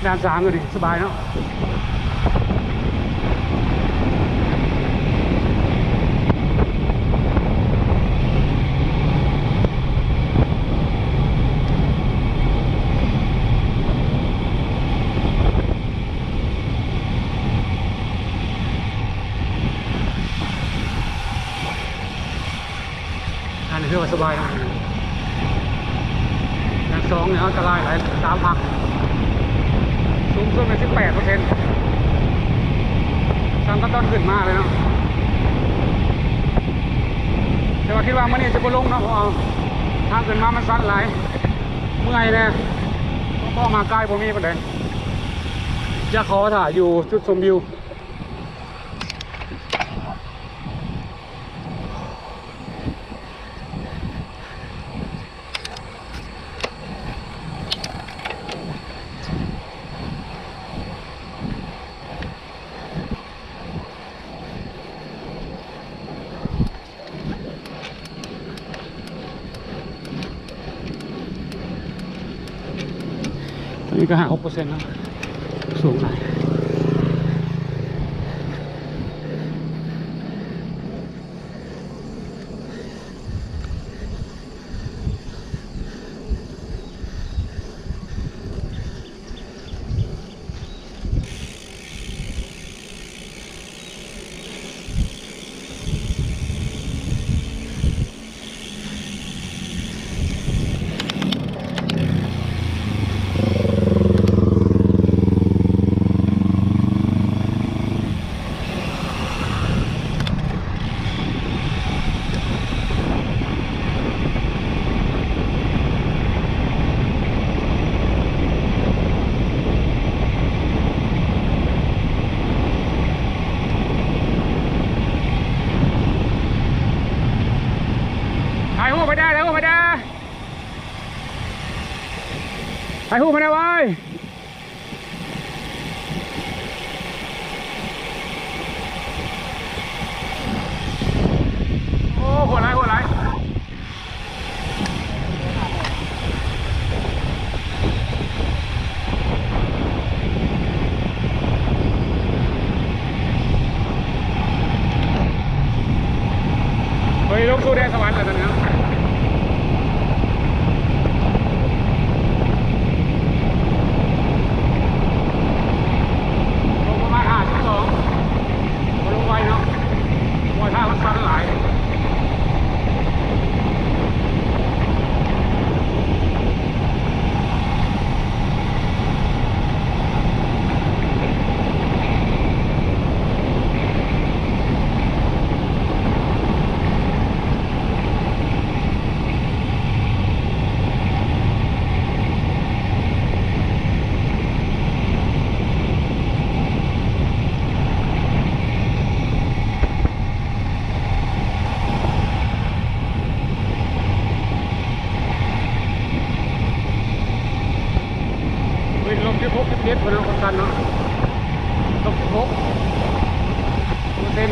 ດ່ານສາມຢູ່ນີ້ ສະບາຍເນາະ. ອັນນີ້ຖືວ່າສະບາຍເນາະ. ດ່ານສອງນີ້ອັນຕະລາຍຫຼາຍ ຕາມພັກ ສູງສຸດແມ່ນສິບແປດເປີເຊັນ ສ່ຳກັບຕອນຂຶ້ນມາເລີຍເນາະ. ແຕ່ວ່າຄິດວ່າມື້ນີ້ຊິບໍ່ລົງເນາະ ເພາະວ່າທາງຂຶ້ນມາມັນຊັນຫຼາຍ ເມື່ອຍແດ່ ເພາະວ່າກາຍບໍ່ມີປານໃດ. ຈະຂໍຖ້າຢູ່ຈຸດຊົມວິວ. ຕອນນີ້ກໍຫ້າຫົກເປີເຊັນເນາະ ສູງຫຼາຍ. ຖ່າຍຮູບໃຫ້ແດ່ ຖ່າຍຮູບໃຫ້ແດ່ ຖ່າຍຮູບໃຫ້ແດ່ເວີຍ. ໂອ້ ໂຫດຫຼາຍ ໂຫດຫຼາຍ. ເຮີ້ຍ ລົງສູ່ແດນສະຫວັນແລ້ວຕອນນີ້ເນາະ. ລົງປະມານຫ້າສິບສອງ ບໍ່ລົງໄວເນາະ ເພາະວ່າທາງມັນຊັນຫຼາຍ. ເຮີ້ຍ ລົບສິບຫົກ ສິບເຈັດ ພຸ້ນນະ ຄົນກັນເນາະ ລົບສິບຫົກເປີເຊັນ.